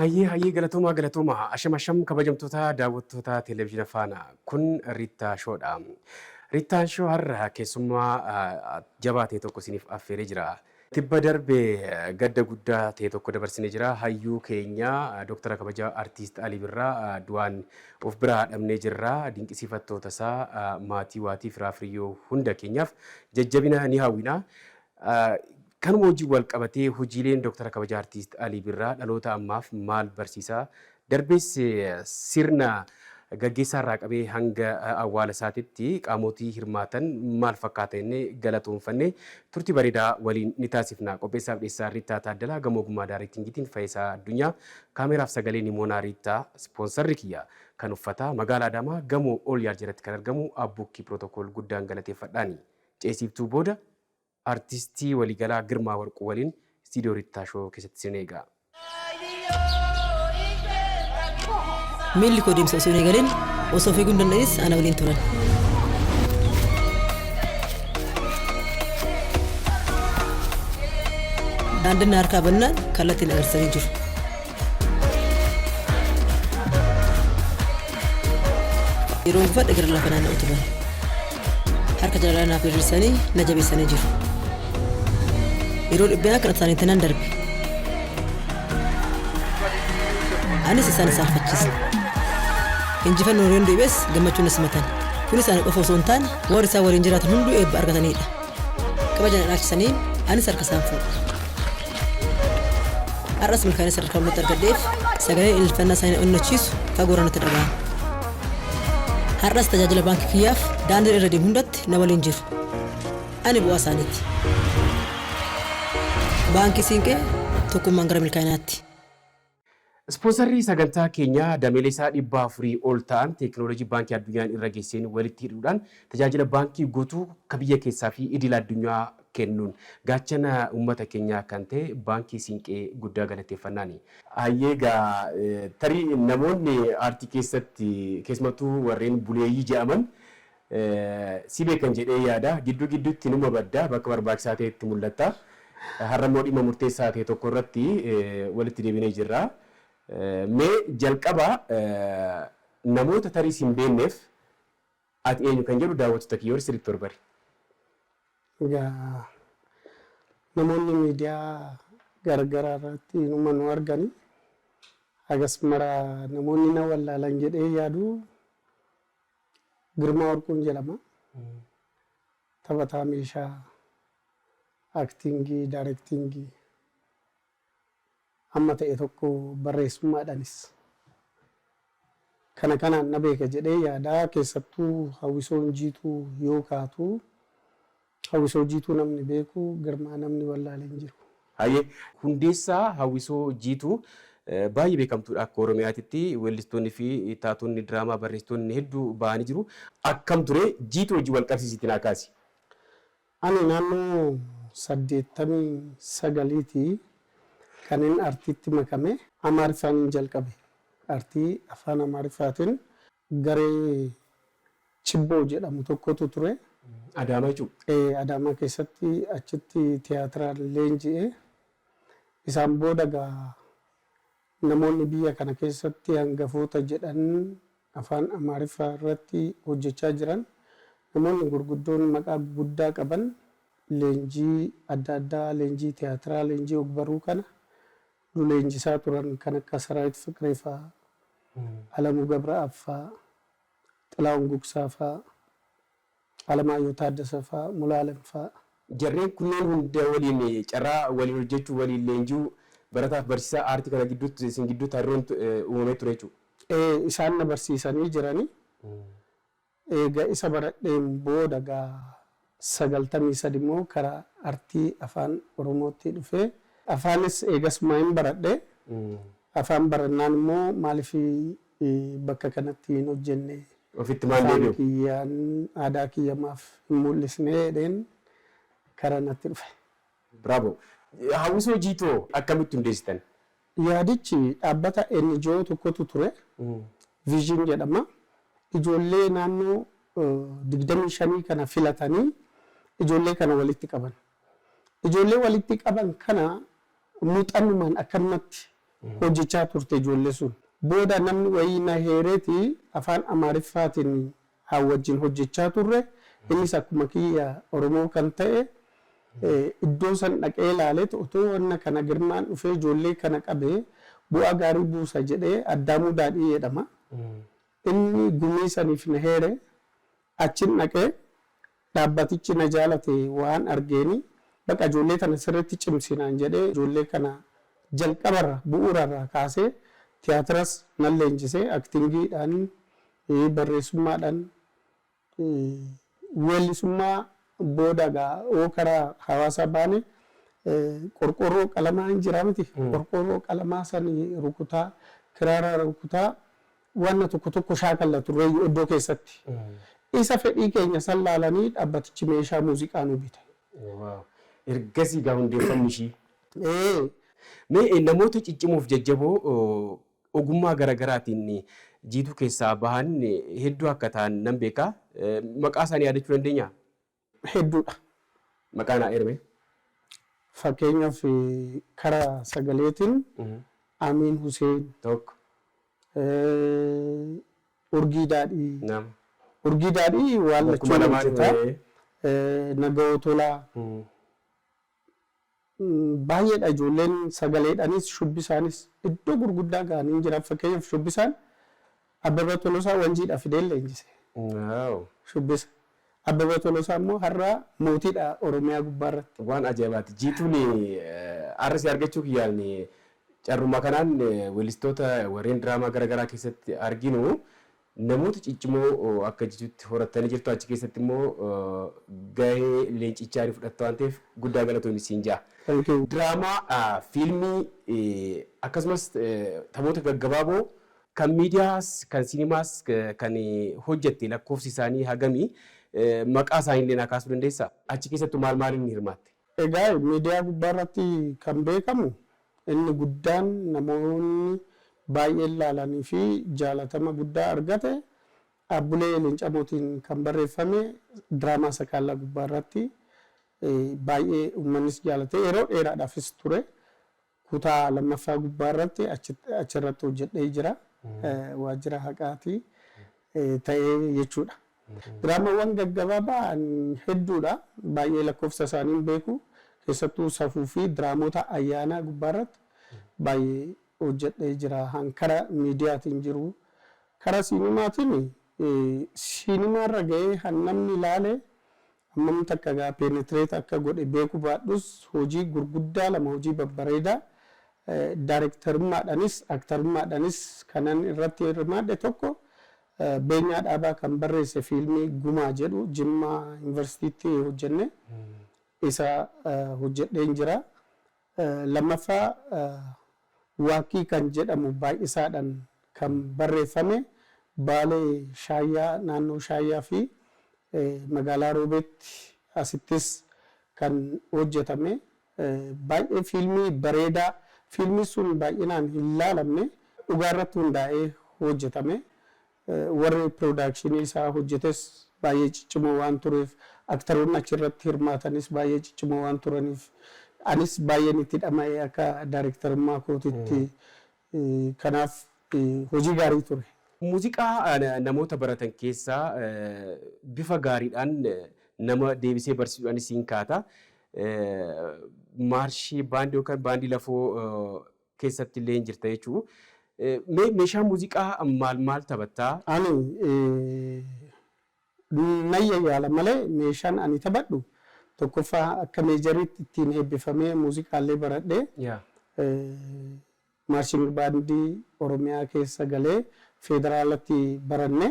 Hayyee hayyee, galatoomaa galatoomaa. Asham asham, kabajamtoota daawwattoota Televezyiina Faanaa, kun Riittaa Shoodha. Riittaan Shoo har'a keessummaa jabaa ta'e tokko isiniif affeeree jira. Tibba darbe gadda guddaa ta'e tokko dabarsinee jira. Hayyuu keenya Dooktara Kabajaa Artiist Alii Birraa du'aan of biraa dhabnee jirra. Dinqisiifattoota isaa, maatii, waatii, firaa, firiyyoo hunda keenyaaf jajjabina ni hawwina. Kanuma wajjin wal qabatee hojiileen Dooktara Kabajaa Artiist Alii Birraa dhaloota ammaaf maal barsiisa? Darbees sirna gaggeessaa irraa qabee hanga awwaala isaatitti qaamotii hirmaatan maal fakkaata jennee galatoonfannee turtii bareedaa waliin ni taasifna. Qopheessaaf dhiyeessaa Riittaa Taaddalaa, gama ogummaa daarektingiitiin Fayisaa Addunyaa, kaameraaf sagalee Nimoonaa Riittaa, ispoonsarri kiyya kan uffataa magaalaa Adaamaa gamoo Oolyaar jalatti kan argamu Abbukkii Pirootokool guddaan galateeffadhaani. Ceesiiftuu booda Artistii waliigalaa Girmaa Warquu waliin istiidiyoo Riittaa Shoo keessatti isin eega. Miilli koo deemsa osoo hin eegalin, osoo fiiguu hin danda'is ana waliin turan. Daandiin na harkaa bannaan kallattiin agarsiisanii jiru. Yeroon gufadhe gara lafa naanna'u turan. Harka jaalalaa naaf diriirsanii na jabeessanii jiru. Yeroo dhibbeen akka isaaniitti nan darbe. Anis isaan hin saalfachiisne. Injifannoo yoon deebi'es gammachuun na simatan. Kunis ana qofa osoo hin taane warri isaan waliin jiraatan hunduu eebba argatanidha. Kabaja na dhaalchisanii anis harka isaan fuudha. Har'as milkaa'ina sadarkaa ol'aatti argadheef sagaleen ililfannaa isaanii na onnachiisu fagoorraa natti dhaga'ama. Har'as tajaajila baankii kiyyaaf daandiin irra deemu hundatti na waliin jiru. Ani bu'aa isaaniiti. Baankii Siinqee, tokkummaan gara milkaa'inaatti. Ispoonsarri sagantaa keenyaa dameelee isaa 400 ol ta'an teekinooloojii Baankii Addunyaan irra geesseen walitti hidhuudhaan tajaajila baankii guutuu ka biyya keessaa fi idil addunyaa kennuun gaachana uummata keenyaa kan ta'e Baankii Siinqee guddaa galateeffannaani. Hayyee, egaa tarii namoonni aartii keessatti keessumattuu warreen buleeyyii jedhaman si beekan jedhee yaada. Gidduu gidduutti numa badda, bakka barbaachisaa ta'etti mul'atta. Har'a immoo dhimma murteessaa ta'e tokko irratti walitti deebinee jirra. Mee jalqaba namoota tarii si hin beekneef ati eenyu kan jedhu daawwattoota kiyya warri sirriitti barbari. Egaa namoonni miidiyaa garagaraa irratti numa nu argani. Hagas mara namoonni na wallaalan jedhee yaadu. Girmaa Warquun jedhama. Taphataa meeshaa, aktiingii, daarektiingii, hamma ta'e tokko barreessummaadhaanis. Kana kanaan na beeka jedhee yaada. Keessattuu hawwisoon Jiituu yoo kaatu, hawwisoo Jiituu namni beeku, Girmaa namni wallaale hin jiru. Hayyee, hundeessaa hawwisoo Jiituu baay'ee beekamtuudha akka Oromiyaatitti. Weellistoonni fi taatonni diraamaa, barreessitoonni hedduu bahanii jiru. Akkam ture? Jiituu wajjin wal qabsiisiitii naa kaasi. Ani naannoo 89ti kanin artiitti makame. Amaariffaanin jalqabe. Artii afaan Amaariffaatiin garee Chibboo jedhamu tokkotu ture. Adaamaa jechuudha? Ee, Adaamaa keessatti achitti tiyaatiraan leenji'e. Isaan booda egaa namoonni biyya kana keessatti hangafoota jedhan afaan Amaariffaa irratti hojjechaa jiran, namoonni gurguddoon maqaa guguddaa qaban leenjii adda addaa, leenjii tiyaatiraa, leenjii ogbarruu kana nu leenjisaa turan, kan akka Saraawit Fiqiree fa'aa, Alamuu Gabra'aab fa'aa, Xilaahun Gugsaa fa'aa, Alamaayyoo Taaddasa fa'aa, Mulaalem fa'aa. Jarreen kunneen hunda waliin carraa waliin hojjechuu, waliin leenji'uu, barataaf barsiisaa aartii kana gidduutti, isin gidduutti hariiroon uumamee ture jechuudha. Ee, isaan na barsiisanii jirani. Eega isa baradheen booda gaa 93 immoo karaa artii afaan Oromootti dhufee afaanis eegasuma hin baradhe. Afaan barannaan immoo maaliif bakka kanatti hin hojjenne? Ofitti maan Afaan deebi'u? kiyyaan aadaa kiyya maaf hin mul'isne jedheen karaa natti dhufe. Bravo. Hawwisoo Jiitoo akkamitti hundeessitan? Yaadichi dhaabbata NGO tokkotu ture. Vision jedhama. Ijoollee naannoo 25 kana filatanii ijoollee kana walitti qaban. Ijoollee walitti qaban kana muuxannumaan akkanumatti Hojjechaa turte ijoollee sun. Booda namni wayii na heereeti afaan Amaariffaatiin haa wajjin hojjechaa turre. Innis akkuma kiyya Oromoo kan ta'e iddoo san dhaqee ilaaleet otoo wanna kana Girmaan dhufee ijoollee kana qabee bu'aa gaarii buusa jedhee, Addaamuu Daadhii jedhama. Inni gumii saniif na heere, achin dhaqee dhaabbatichi na jaalate waan argeeni baqa ijoollee tana sirriitti cimsinaan jedhee ijoollee kana jalqabarra bu'uurarraa kaasee tiyaatiras nan leenjisee, actingiidhaan, barreessummaadhaan, weellisummaa. Booda gaa oo karaa hawaasaa baane qorqorroo qalamaa hin jira miti, qorqorroo qalamaa sanii rukutaa, kiraara rukutaa, wanna tokko tokko shaakalla turreeyyu iddoo keessatti. Isa fedhii keenya san laalanii dhaabbatichi meeshaa muuziqaa nu bite. Ergasii gaa hundeeffamni ishii. Ee. Mee namoota ciccimoof jajjaboo ogummaa garaagaraatiin Jiituu keessaa bahan hedduu akka ta'an nan beeka. Maqaa isaanii yaadachuu dandeenyaa? Hedduudha. Maqaa naa eerme. Fakkeenyaaf karaa sagaleetiin Amiin Huseen. Tokko. Urgii Daadhii. Nama. Urgii Daadhii waan Bakkuma lachuu lamaan hojjeta. Nagawoo Tolaa. Baay'eedha, ijoolleen sagaleedhaanis shubbisaanis iddoo gurguddaa ga'anii jiran. Fakkeenyaaf shubbisaan Abbabaa Tolosaa Wanjiidha fidee leenjise. Shubbisa. Abbabaa Tolosaa immoo har'a mootiidha Oromiyaa gubbaarratti. Waan ajaa'ibaati. Jiituun har'a si argachuu kiyyaan carruma kanaan weellistoota warreen diraamaa garaagaraa keessatti arginu namoota ciccimoo akka Jiituutti horattanii jirtu, achi keessatti immoo gahee leencichaa ni fudhattu waan ta'eef guddaa galatoomi siin ja'a. Thank you. Diraamaa, fiilmii, akkasumas taphoota gaggabaaboo kan miidiyaas kan siinimaas kan hojjette lakkoofsi isaanii hagamii? Maqaa isaanii illee naa kaasuu dandeessaa? Achi keessattuu maal maaliin hirmaatte? Egaa miidiyaa gubbaarratti kan beekamu inni guddaan namoonni baay'een laalanii fi jaalatama guddaa argate Dhaabbilee Leencamootiin kan barreeffame diraamaa Sakaallaa gubbaarratti baay'ee uummannis jaalate, yeroo dheeraadhaafis ture. Kutaa lammaffaa gubbaarratti achirratti hojjedhee jira. Waajjira haqaatii ta'ee jechuudha. Diraamawwan gaggabaabaa hedduudha. Baay'ee lakkoofsa isaanii hin beeku. Keessattuu safuu fi diraamota ayyaanaa gubbaarratti baay'ee hojjedhee jira. Kara miidiyaatiin jiru. Kara siinimaatiin siinimaarra gahee han namni ilaale hammam takka gaa penetrate akka godhe beeku baadhus, hojii gurguddaa lama, hojii babbareedaa daarektarummaadhaanis aktarummaadhaanis kanan irratti hirmaadhe, tokko Beenyaa Dhaabaa kan barreesse fiilmii Gumaa jedhu Jimmaa Yuunivarsiitiitti hojjenne, isa hojjedheen jira. Lammaffaa Waakkii kan jedhamu baay'isaadhaan kan barreeffame Baalee Shaayyaa, naannoo Shaayyaa fi magaalaa Roobeetti asittis kan hojjetame baay'ee fiilmii bareedaa, fiilmii sun baay'inaan hin laalamne, dhugaarratti hundaa'ee hojjetame. Warri piroodakshinii isaa hojjetes baay'ee ciccimoo waan tureef, aktaroonni achirratti hirmaatanis baay'ee ciccimoo waan turaniif, anis baay'een itti dhama'ee akka daarektarummaa kootitti, kanaaf hojii gaarii ture. Muuziqaa namoota baratan keessaa bifa gaariidhaan nama deebisee barsiisuudhaanis siin kaata. Maarshii baandii yookaan baandii lafoo keessatti illee hin jirta jechuudha. Mee meeshaa muuziqaa maal maal taphattaa? Ani nan yayyaala malee meeshaan ani taphadhu tokkoffaa akka majoriitti ittiin eebbifamee muuziqaallee baradhee marching bandii Oromiyaa keessa galee federaalatti baranne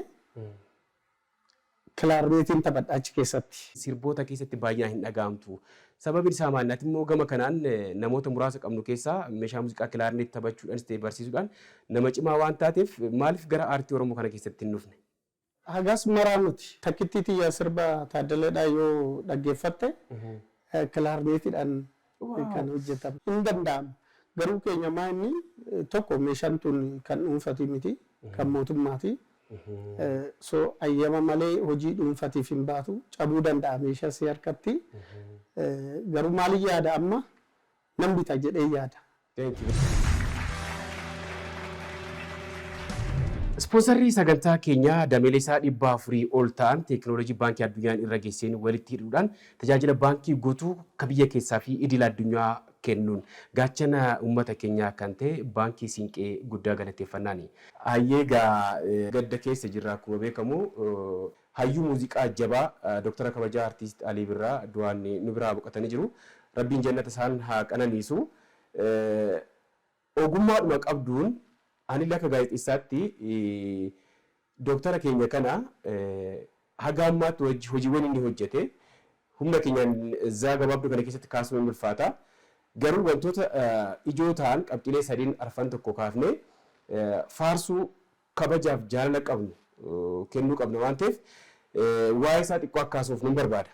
kilaarneetiin taphadha achi keessatti. Sirboota keessatti baay'inaan hin dhaga'amtu. Sababiin isaa maali? Ati immoo gama kanaan namoota muraasa qabnu keessaa meeshaa muuziqaa kilaarneetii taphachuudhaanis ta'e barsiisuudhaan nama cimaa waan taateef maaliif gara aartii Oromoo kana keessatti hin dhufne? Hagas maraa miti. Takkittii tiyya sirba Taaddaleedhaa yoo dhaggeeffatte kilaarneetiidhaan kan hojjetame. Hin danda'ama. Garuu keenya maa inni tokko meeshaan tun kan dhuunfatii miti, kan mootummaati. So ayyama malee hojii dhuunfatiif hin baatu, cabuu danda'a meeshaa si harkatti. Garuu maaliin yaada, amma nan bita jedhee yaada. Thank you. Ispoonsarri sagantaa keenyaa dameelee isaa 400 ol ta'an teekinooloojii baankii addunyaan irra geesseen walitti hidhuudhaan tajaajila baankii guutuu ka biyya keessaa fi idil addunyaa kennuun gaachana uummata keenyaa kan ta'e Baankii Siinqee guddaa galateeffannaani. Hayyee egaa gadda keessa jirra akkuma beekamu hayyuu muuziqaa jabaa Dooktara kabajaa Artiist Alii Birraa du'aan nu biraa boqotanii jiru. Rabbiin jannata isaan haa qananiisu. Ogummaadhuma qabduun anillee akka gaazexeessaatti dooktara keenya kana haga ammaatti hojiiwwan inni hojjete humna keenyaan zaa gabaabduu kana keessatti kaasuun hin ulfaata. Garuu wantoota ijoo ta'an qabxiilee sadiin arfan tokko kaafnee faarsuu kabajaaf jaalala qabnu kennuu qabna waan ta'eef waa'ee isaa xiqqoo akka haasofnu nan barbaada.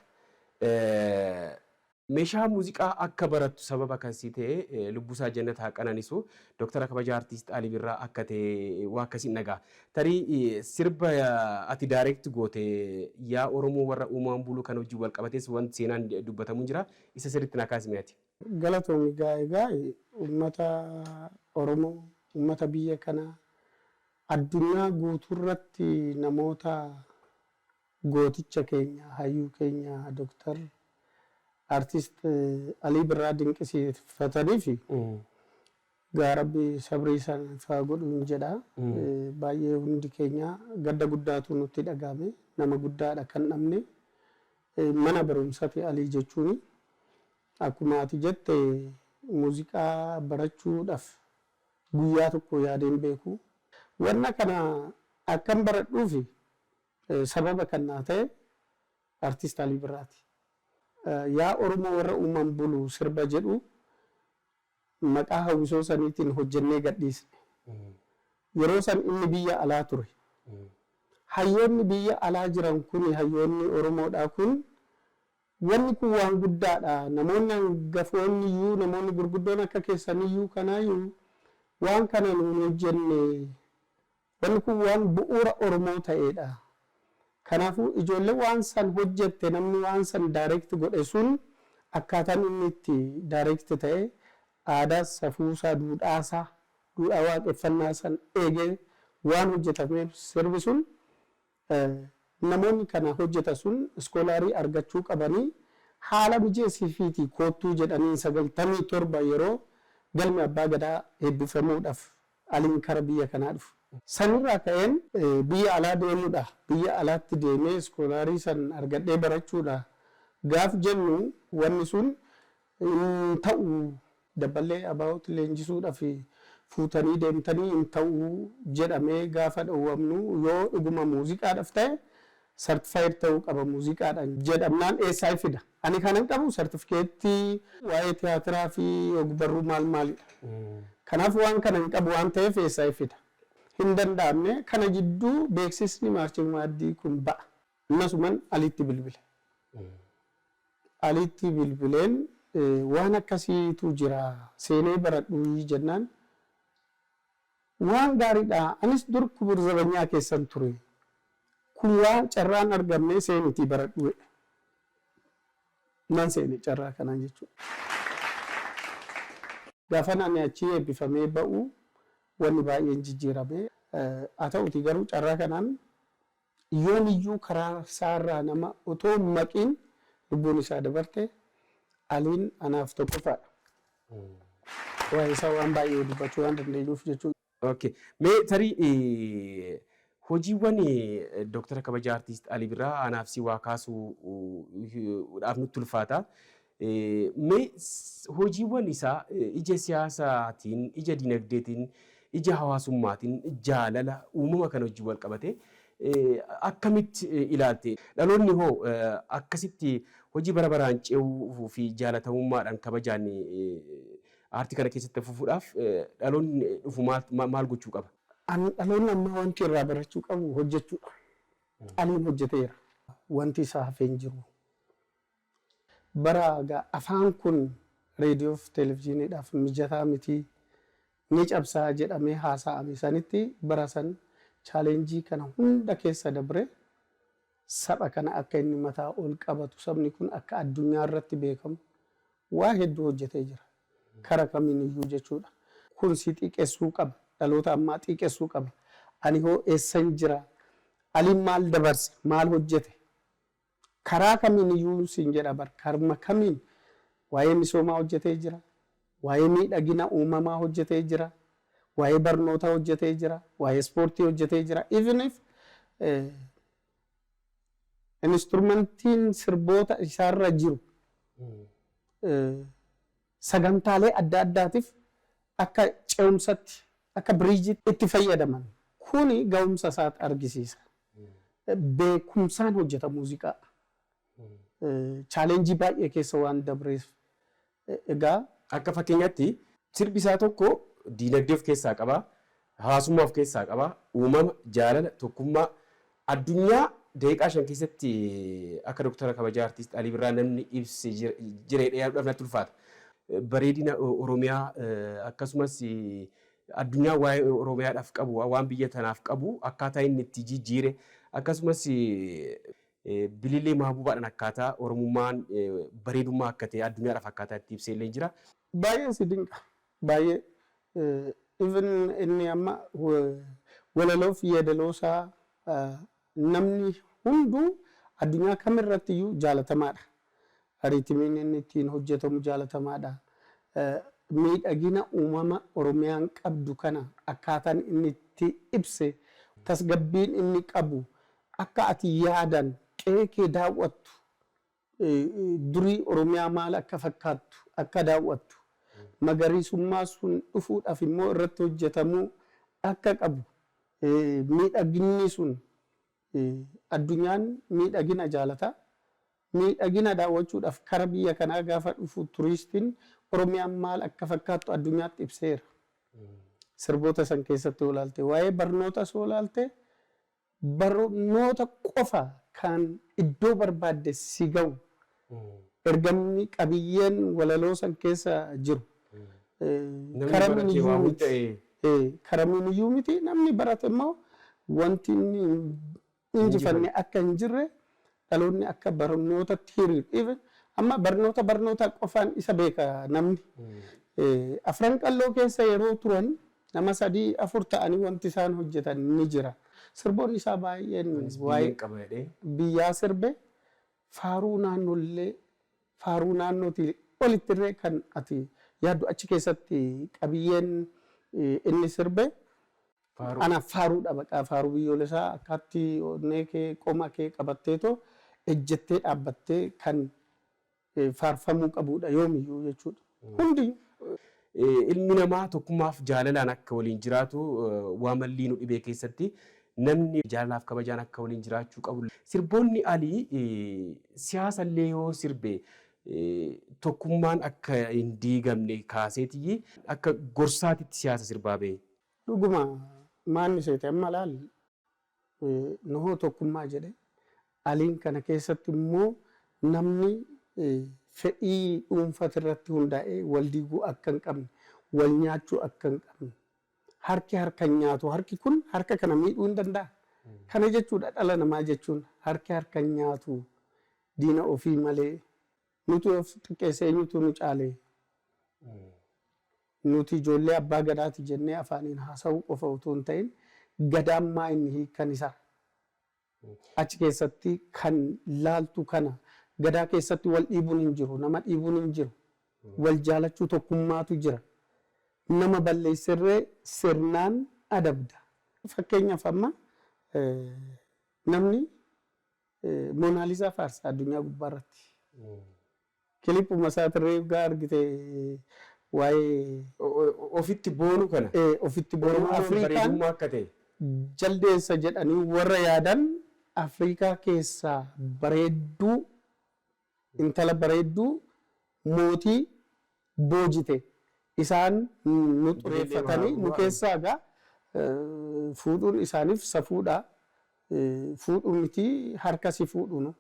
Meeshaa muuziqaa akka barattu sababa kan sii ta'e, lubbuusaa jannata haa qananisu, Dooktara kabajaa Artiist Alii Birraa akka ta'e waa akkasiin dhaga'a. Tarii sirba ati direct goote "Yaa Oromoo warra uumaan bulu" kan wajjin wal qabatees wanti seenaan dubbatamu jira. Isa sirriitti naa kaasime ati. Galatoomi. Egaa uummata Oromoo, uummata biyya kanaa, addunyaa guutuurratti namoota gooticha keenya, hayyuu keenya Dooktar Artist Alii Birraa dinqisiifatanii fi gaa Rabbi sabrii sana haa godhuun jedha. Baay'ee hundi keenya gadda guddaatu nutti dhagahame. Nama guddaadha kan dhabne. Mana barumsaati Alii jechuun. Akkuma ati jette, muuziqaa barachuudhaaf guyyaa tokko yaadeen beeku. Wanna kana akkan baradhuufi sababa kan naa ta'e Artist Alii Birraati. "Yaa Oromoo warra uumaan bulu" sirba jedhu maqaa hawwisoo saniitiin hojjennee gadhiisne. Yeroo san inni biyya alaa ture. Hayyoonni biyya alaa jiran kun, hayyoonni Oromoodhaa kun, wanni kun waan guddaadha. Namoonni hangafoonni iyyuu, namoonni gurguddoon akka keessaniyyuu kanaayyuu waan kana nuun hojjenne. Wanni kun waan bu'uura Oromoo ta'edha. Kanaafuu ijoollee waan san hojjette, namni waan san direct godhe sun, akkaataan inni itti direct ta'e aadaa, safuusaa, duudhaasaa, duudhaa waaqeffannaa san eegee waan hojjetameef, sirbi sun namoonni kana hojjeta sun iskoolaarii argachuu qabanii haala mijeessiifiitii koottuu jedhanii 97 yeroo galmi abbaa gadaa eebbifamuudhaaf Aliin kara biyya kanaa dhufu. Sanirraa ka'een biyya alaa deemuudha. Biyya alaatti deemee iskoolaarii san argadhee barachuudha. Gaaf jennu wanni sun hin ta'u, dabballee abaa'oot leenjisuudhaaf fuutanii deemtanii hin ta'u jedhamee gaafa dhowwamnu, yoo dhuguma muuziqaadhaaf ta'e certified ta'uu qaba muuziqaadhaan jedhamnaan, eessaa fida? Ani kanan qabu sartifikeettii waa'ee tiyaatiraa fi ogbarruu maal maalidha. Kanaaf waan kana hin qabu waan ta'eef eessaa fida? Hin danda'amne. Kana jidduu beeksisni marching maaddii kun ba'a. Innasuman Aliitti bilbile. Aliitti bilbileen, waan akkasiitu jira, seenee baradhu jennaan, waan gaariidha. Anis dur kubur zabanyaa keessan ture. Kun waan carraan argamne, seenitii baradhu. Nan seene carraa kanaan jechuudha. Gaafan ani achii eebbifamee ba'u wanni baay'een jijjiirame. Haa ta'uti garuu carraa kanaan yoomiyyuu karaa isaarraa nama otoo hin maqiin lubbuun isaa dabarte. Aliin anaaf tokkoffaadha. Waa'ee isaa waan baay'ee dubbachuu waan dandeenyuuf jechuudha. Okay. Mee tarii hojiiwwan Dooktara kabajaa Artiist Alii Birraa anaaf si waa kaasuudhaaf nutti ulfaata. Mee hojiiwwan isaa ija siyaasaatiin, ija dinagdeetiin, ija hawaasummaatiin, jaalala uumama kana wajjin wal qabate akkamitti ilaalte? Dhaloonni hoo akkasitti hojii bara baraan ce'uu fi jaalatamummaadhaan kabajaan aartii kana keessatti fufuudhaaf dhaloonni dhufu maal gochuu qaba? Dhaloonni ammaa wanti irraa barachuu qabu hojjechuudha. Aliin hojjeteera. Wanti isaa hafee hin jiru. Bara afaan kun reediyoo fi televezyiiniidhaaf mijataa miti, ni cabsaa jedhamee haasa'ame sanitti, bara san challenge kana hunda keessa dabre saba kana akka inni mataa ol qabatu, sabni kun akka addunyaa irratti beekamu waa hedduu hojjetee jira. Kara kamiin iyyuu jechuudha. Kun si xiqqeessuu qaba. Dhaloota ammaa xiqqeessuu qaba. Ani hoo eessan jira? Aliin maal dabarse? Maal hojjete? Karaa kamiin iyyuu siin jedha bar karma kamiin waa'ee misoomaa hojjetee jira. Waa'ee miidhagina uumamaa hojjetee jira. Waa'ee barnootaa hojjetee jira. Waa'ee ispoortii hojjetee jira. Even if instrumentiin sirboota isaarra jiru sagantaalee adda addaatiif akka ce'umsatti, akka bridgeitti itti fayyadaman. Kuni ga'umsa isaati argisiisa. Beekumsaan hojjeta muuziqaa. Challenge baay'ee keessa waan dabreef. Egaa Akka fakkeenyaatti sirbi isaa tokko diinagdee of keessaa qaba, hawaasummaa of keessaa qaba, uumama, jaalala, tokkummaa, addunyaa daqiiqaa 5 keessatti akka Dooktara Kabajaa Artiist Alii Birraa namni ibse jireedha yaaduudhaaf natti ulfaata. Bareedina Oromiyaa akkasumas addunyaa waa'ee Oromiyaadhaaf qabu, waan biyya tanaaf qabu akkaataa inni itti jijjiire, akkasumas Bilillee Mahbuubaadhaan akkaataa Oromummaan bareedummaa akka ta'e addunyaadhaaf akkaataa itti ibsee illee jira. Baay'ee si dinqa. Baay'ee. Even inni amma walaloo fi yeedaloo isaa namni hunduu addunyaa kamirratti iyyuu jaalatamaadha. Rhythmiin inni ittiin hojjetamu jaalatamaadha. Miidhagina uumama Oromiyaan qabdu kana akkaataan inni itti ibse, tasgabbiin inni qabu, akka ati yaadan qe'ee kee daawwattu, durii Oromiyaa maal akka fakkaattu akka daawwattu, magariisummaa sun dhufuudhaaf immoo irratti hojjetamuu akka qabu, miidhaginni sun, addunyaan miidhagina jaalata. Miidhagina daawwachuudhaaf kara biyya kanaa gaafa dhufu turistiin Oromiyaan maal akka fakkaattu addunyaatti ibseera. Sirboota san keessatti yoo ilaalte, waa'ee barnootas yoo ilaalte, barnoota qofa kan iddoo barbaadde si ga'u, ergamni qabiyyeen walaloo san keessa jiru. Namni Karamiin baratee waa iyyuu miti. hunda'e. Karamiin iyyuu miti, namni barate immoo wanti inni injifanne akka hin jirre, dhaloonni akka barnootatti hiriiru. Even amma barnoota barnoota qofaan isa beeka namni. Afran Qalloo keessa yeroo turan nama sadii afur ta'anii wanti isaan hojjetan ni jira. Sirboonni isaa baay'een waa'ee Biyyeen qaba jedhee. biyyaa sirbe, faaruu naannollee, faaruu naannootii olittillee kan ati yaaddu achi keessatti qabiyyeen inni sirbe Faaruu. Anaaf faaruudha baqaa, faaruu biyyoolessaa akkaatti onnee kee qoma kee qabatteetoo ejjettee dhaabbattee kan faarfamuu qabudha yoomiyyuu jechuudha. Hundiyyuu. Ilmi namaa tokkummaaf jaalalaan akka waliin jiraatu, waa mallii nu dhibee keessatti namni jaalalaaf kabajaan akka waliin jiraachuu qabu. Sirboonni Alii siyaasallee yoo sirbe tokkummaan akka hin diigamne kaaseetiyyi akka gorsaatitti siyaasa sirbaa ba'e. Dhuguma maanni seete amma laal, nuhoo tokkummaa jedhe Aliin kana keessatti immoo namni fedhii dhuunfaa irratti hundaa'ee wal diiguu akka hin qabne, wal nyaachuu akka hin qabne, harki harka hin nyaatu, harki kun harka kana miidhuu hin danda'a. Kana jechuudha dhala namaa jechuun, harki harka hin nyaatu diina ofii malee. Nuti of xiqqeesse, eenyutu nu caale? Nuti ijoollee abbaa gadaati jennee afaaniin haasa'uu qofa utuu hin ta'in, gadaan maa inni hiikkan isaa? Achi keessatti kan laaltu kana, gadaa keessatti wal dhiibuun hin jiru, nama dhiibuun hin jiru. Wal jaalachuu, tokkummaatu jira. Nama balleessirree sirnaan adabda. Fakkeenyaaf amma namni Moonaalisaa faarsa addunyaa gubbaarratti. Clipuma isaatirree yoggaa argite waa'ee Ofitti boonu kana. Ofitti boonu Oromummaan Afrikaan bareedummaa akka ta'e. jaldeessa jedhanii warra yaadan, Afrikaa keessaa bareedduu, intala bareedduu mootii boojite isaan nu xureeffatanii nu keessaa egaa fuudhuun isaaniif safuudha. Fuudhuu miti, harka si fuudhu, nu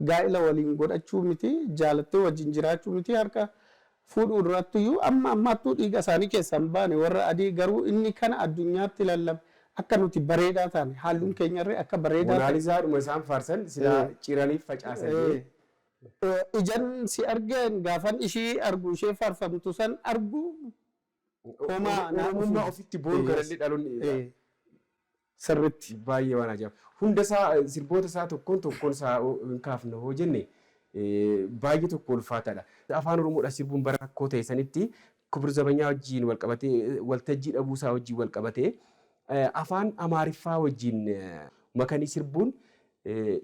gaa'ila waliin godhachuu miti, jaalattee wajjin jiraachuu miti, harka fuudhuu durattuyyuu amma ammaattuu dhiiga isaanii keessaa hin baane warra adii. Garuu inni kana addunyaatti lallabe, akka nuti bareedaa taane, halluun keenyarree akka bareedaa ta'e. Moonaalisaadhuma isaan faarsan silaa ciraniif facaasan. Ijan si argeen gaafan ishii argu, ishee faarfamtu san argu homaa naa Oromummaa dhufu. ofitti boonu kanallee dhaloonni. Sirritti. Baay'ee waan ajaa'iba. Hunda isaa, sirboota isaa tokkoon tokkoon isaa hin kaafne hoo jenne baay'ee tokko ulfaataadha. Afaan Oromoodhaan sirbuun bara rakkoo ta'e sanitti Kubir Zabanyaa wajjin wal qabatee, waltajjii dhabuu isaa wajjin wal qabatee, afaan Amaariffaa wajjin makanii sirbuun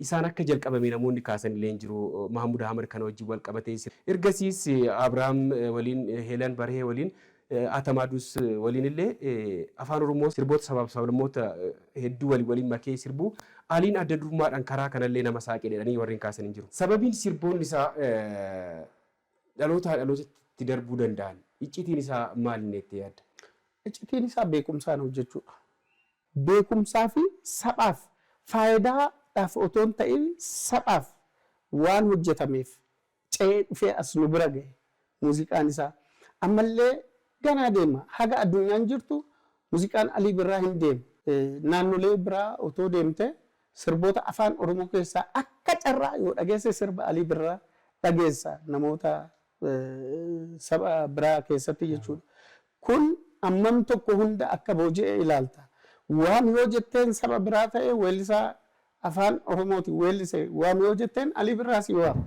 isaan akka jalqabame namoonni kaasan illee hin jiru. Mahamud Ahmad kana wajjin wal qabatee. Ergasiis Abrahaam waliin, Heelan Barhee waliin, Atamaadus waliin illee afaan Oromoo sirboota sabaaf sablammoota hedduu waliin waliin makee sirbuu Aliin adda durummaadhaan karaa kanallee nama saaqee jedhanii warreen kaasan hin jiru. Sababiin sirboonni isaa dhalootaa dhalootatti darbuu danda'an iccitiin isaa maal inni jettee yaadda? Iccitiin isaa beekumsaan hojjechuudha. Beekumsaa fi sabaaf faayidaadhaaf otoo hin ta'in sabaaf waan hojjetameef ce'ee dhufee as nu bira gahe muuziqaan isaa. Ammallee ganaa deema. Haga addunyaan jirtu muuziqaan Alii Birraa hin deema. Naannolee biraa otoo deemte sirboota afaan Oromoo keessaa akka carraa yoo dhageesse sirba Alii Birraa dhageessa namoota saba biraa keessatti jechuudha. Kun ammam tokko hunda akka booji'e ilaalta. Waan yoo jetteen saba biraa ta'e weellisaa afaan Oromooti weellise waan yoo jetteen Alii Birraa si waama.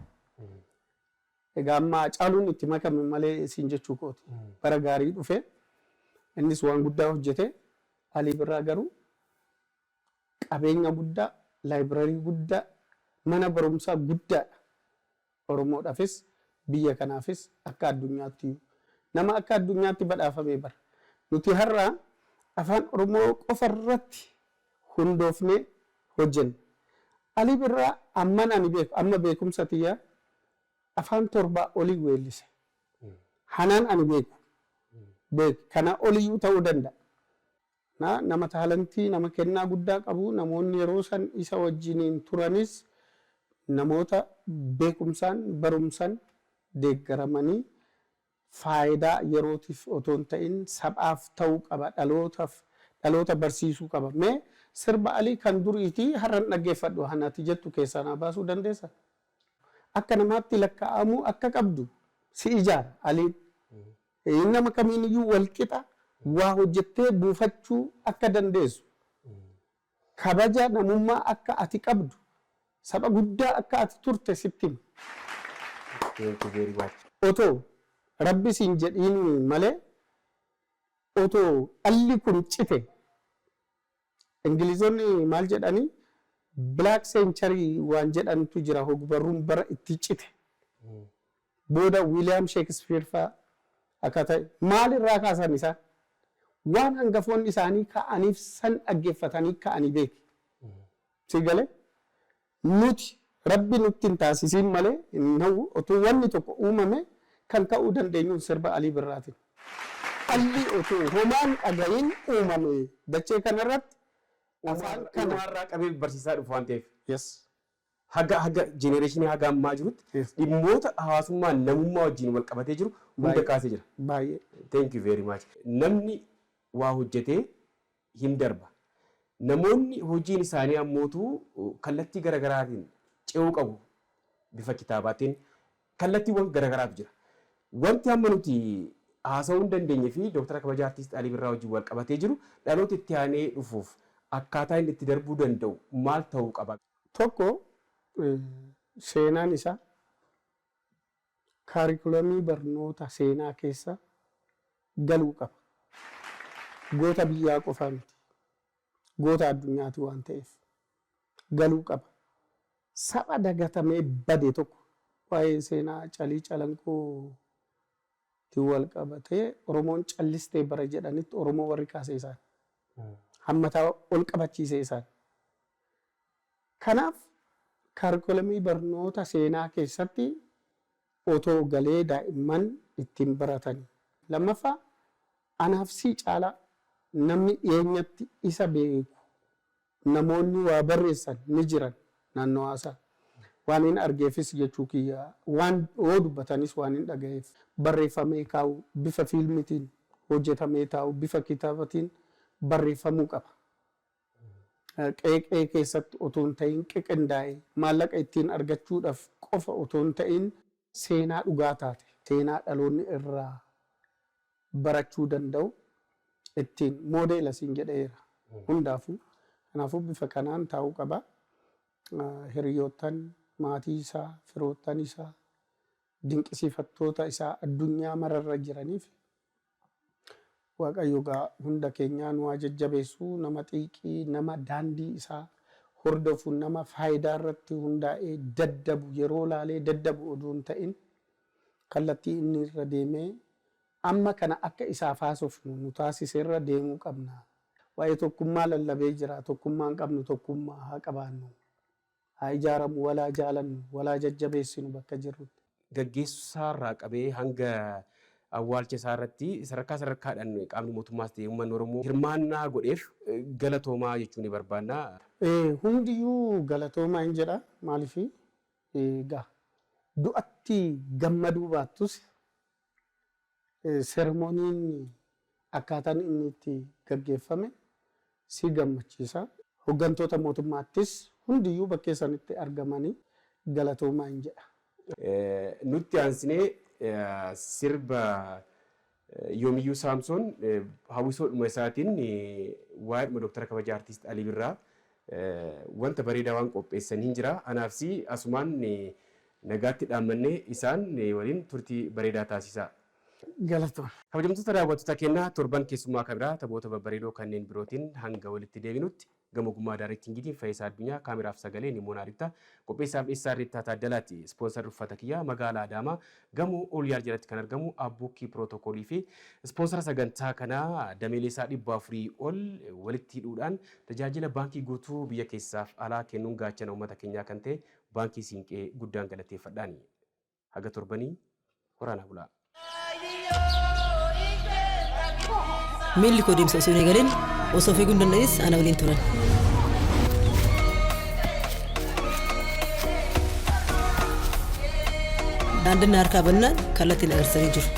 Egaa amma Hacaaluun itti makame malee siin jechuu kooti. Bara gaarii dhufe, innis waan guddaa hojjete. Alii Birraa garuu qabeenya guddaa, library guddaa, mana barumsaa guddaadha. Oromoodhaafis biyya kanaafis akka addunyaatti nama akka addunyaatti badhaafamee bara. Nuti har'a afaan Oromoo qofa irratti hundoofnee hojjenna. Alii Birraa amman ani beeku, amma beekumsa tiyyaa, afaan 7 olii weellise. Hanaan ani beeku. Beeku. Kana oliyyuu ta'uu danda'a. Na nama talentii, nama kennaa guddaa qabu, namoonni yeroo san isa wajjiniin turanis namoota beekumsaan, barumsaan deeggaramanii faayidaa yerootiif otoo hin ta'in sabaaf ta'uu qaba, dhalootaaf, dhaloota barsiisuu qaba. Mee sirba Alii kan duriitii har'an dhaggeeffadhu hanati jettu keessaa naa baasuu dandeessa? Akka namaatti lakkaa'amuu akka qabdu si ijaara Aliin. Nama kamiiniyyuu wal qixa waa hojjettee buufachuu akka dandeessu, kabaja namummaa akka ati qabdu, saba guddaa akka ati turte sitti hima. Thank you very much. Otoo rabbi siin jedhiin malee otoo dhalli kun cite, Ingiliizonni maal jedhanii, Black Century waan jedhantu jira, hogbarruun bara itti cite. Booda William Shakespeare fa'aa akka ta'e maalirraa kaasan isaan? Waan hangafoonni isaanii ka'aniif san dhaggeeffatanii ka'anii beeki. Si galee, nuti rabbi nutti hin taasisiin malee hin hawwu, otoo wanni tokko uumame kan ka'uu dandeenyuun sirba Alii Birraatiin. Dhalli otoo homaan dhaga'iin uumame dachee kanarratti afaan kana. Uumaarraa qabee barsiisaa dhufu waan ta'eef. Yes. Haga generationii haga ammaa jirutti dhimmoota hawaasummaa namummaa wajjin wal qabatee jiru hunda kaasee jira. Baay'ee. Thank you very much. Namni waa hojjetee hin darba. Namoonni hojiin isaanii ammootu kallattii garaagaraatiin ce'uu qabu. Bifa kitaabaatiin kallattiiwwan garaagaraatu jira. Wanti amma nuti haasa'uu hin dandeenye fi Dooktara Kabajaa Artiist Alii Birraa wajjin wal qabatee jiru dhaloota itti aanee dhufuuf akkaataa inni itti darbuu danda'u maal ta'uu qaba? Tokko, seenaan isaa curriculumii barnoota seenaa keessa galuu qaba. Goota biyyaa qofaa miti. Goota addunyaati waan ta'eef galuu qaba. Saba dagatamee bade tokko waa'ee seenaa Calii Calanqootiin wal qabatee Oromoon callistee bara jedhanitti Oromoo warri kaase isaan. Hammataa ol qabachiise isaan. Kanaaf curriculumii barnoota seenaa keessatti otoo galee daa'imman ittiin baratanii. Lammaffaa, anaaf sii caalaa namni dhiyeenyatti isa beeku, namoonni waa barreessan ni jiran naannoo haasaa. Waan hin argeefis jechuu kiyya, waan yoo dubbatanis waan hin dhagayeef, barreeffamee kaa'u, bifa fiilmiitiin hojjetamee taa'u, bifa kitaabatiin barreeffamuu qaba. Qeeqee keessatti otoo hin ta'in, qiqindaa'ee maallaqa ittiin argachuudhaaf qofa otoo hin ta'in, seenaa dhugaa taate, seenaa dhaloonni irraa barachuu danda'u, ittiin moodeela siin jedheera. Hundaafuu Kanaafuu bifa kanaan taa'uu qaba. Hiriyoottan maatii isaa, firoottan isaa, dinqisiifattoota isaa addunyaa mararra jiraniif Waaqayyo egaa hunda keenyaa nu haa jajjabeessu. Nama xiiqii, nama daandii isaa hordofu, nama faayidaa irratti hundaa'ee daddabu, yeroo laalee daddabu oduu hin ta'in kallattii inni irra deemee amma kana akka isaaf haasofnu nu taasise irra deemuu qabna. Waa'ee tokkummaa lallabee jira. Tokkummaa hin qabnu, tokkummaa haa qabaannu. Haa ijaaramu, wal haa jaalannu, wal haa jajjabeessinu bakka jirrutti. Gaggeessuusaarraa qabee hanga awwaalcha isaa irratti sadarkaa sadarkaadhaan qaamni mootummaas ta'e uummanni Oromoo hirmaannaa godheef galatoomaa jechuu ni barbaanna. Hundiyyuu galatoomaa hin jedha. Maaliif egaa du'atti gammaduu baattus seremooniin akkaataan inni itti gaggeeffame si gammachiisa. Hoggantoota mootummaattis hundiyyuu bakkee sanitti argamanii galatoomaa hin jedha. Nutti aansinee sirba Yoomiyyuu Saamsoon hawwisoodhuma isaatiin waa'eedhuma Dooktara Kabajaa Artiist Alii Birraa wanta bareedaa waan qopheessan hin jira. Anaafsi asumaan nagaatti dhaammannee isaan waliin turtii bareedaa taasisaa. Galatoom. Kabajamtoota daawwattoota keenyaa, torban keessummaa kabiraa taphoota babbareedoo kanneen birootiin hanga walitti deebinutti, gama ogummaa daarektingiitiin Fayyisaa Addunyaa, kaameraaf sagalee Nimoonaa Ritta, qopheessaaf dhiyeessaa Riittaa Taaddalaati. Ispoonsarri uffata kiyyaa magaalaa Adaamaa gamoo Oolyaar jalatti kan argamu Abbuukkii Pirootokoolii fi ispoonsara sagantaa kanaa dameelee isaa 400 ol walitti hidhuudhaan tajaajila baankii guutuu biyya keessaaf alaa kennuun gaachana uummata keenyaa kan ta'e Baankii Siinqee guddaan galateeffadhaani. Haga torbanii horaanaa bulaa. Miilli koo deemsa osoo hin eegalin, osoo fiiguu hin danda'is ana waliin turan. Daandiin na harkaa bannaan kallattiin agarsiisanii jiru.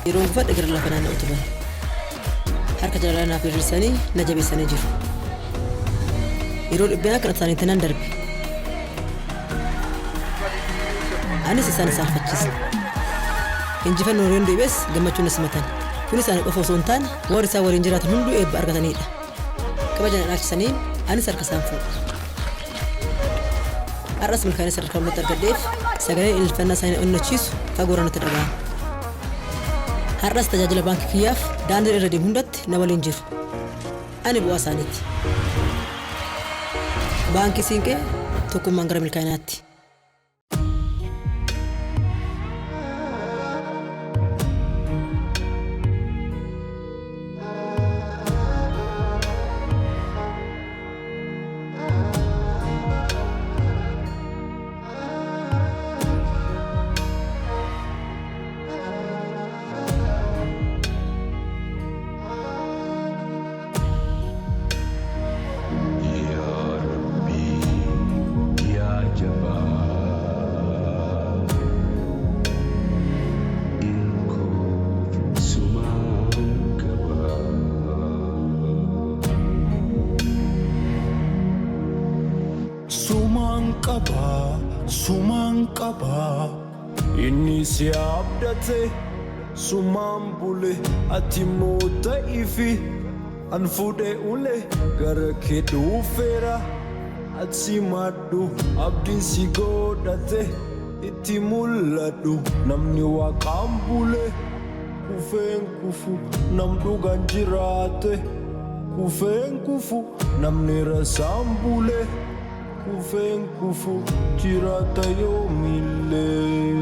Yeroon gufadhe gara lafa naanna'u turan. Harka jaalalaa naaf diriirsanii na jabeessanii jiru. Yeroo dhiphinaa kan isaaniitti nan darbe. Anis isaan saalfachiise. Injifannoo yeroon deebi'es gammachuun na simatan. Kunis ana qofa osoo hin taane warri isaan waliin jiraatan hunduu eebba argatanidha. Kabaja na dhaalchisaniin anis harka isaan fuudhe. Har'as milkaa'ina sadarkaa hundatti argadheef sagaleen ililfannaa isaanii na onnachiisu fagoorraa natti dhaga'ama. Har'as tajaajila baankii kiyyaaf daandii irra deemu hundatti na waliin jiru. Ani bu'aa isaaniiti. Baankii Siinqee, tokkummaan gara milkaa'inaatti. Yaa Rabbii yaa jabaa irkoof sumaan qabaa. Sumaan qaba, sumaan qaba. Inni si abdate, sumaan bule, ati immoo ta'ifi. An fuudhee ule gara kee dhufeera. Ati madhu abdiin si godhate itti mul'adhu. Namni waaqaan bule kufeen kufu, nam dhugaan jiraate kufeen kufu, namni rasaan bule kufeen kufu jiraata yoomillee.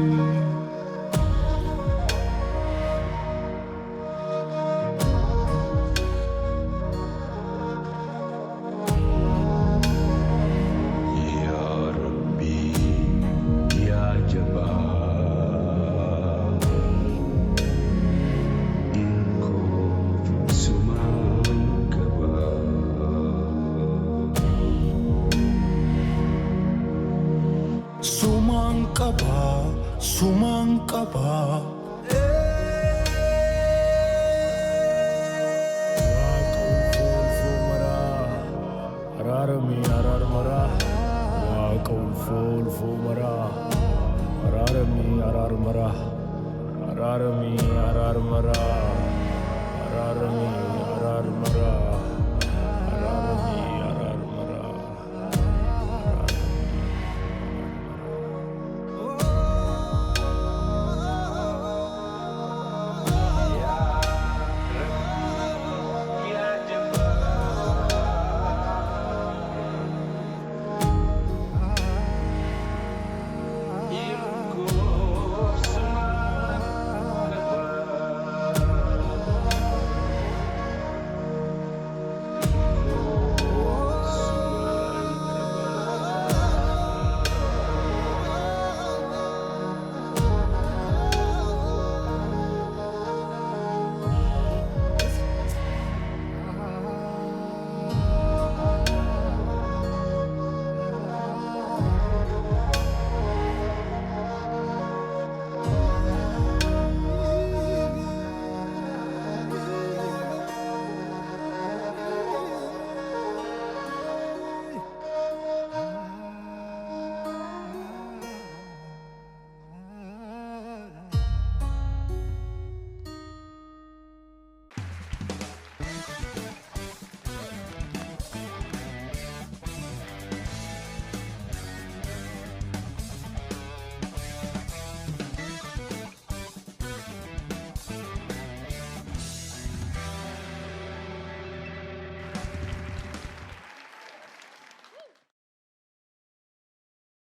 Yaa Rabbii yaa jabaa irkoof sumaan qabaa. Sumaan qaba, sumaan qaba. Waaqa ulfoo ulfoo maraa, araarami araar maraa. Waaqa ulfoo ulfoo maraa, araarami araar maraa, araarami araar maraa. Araaramii araarmaraa.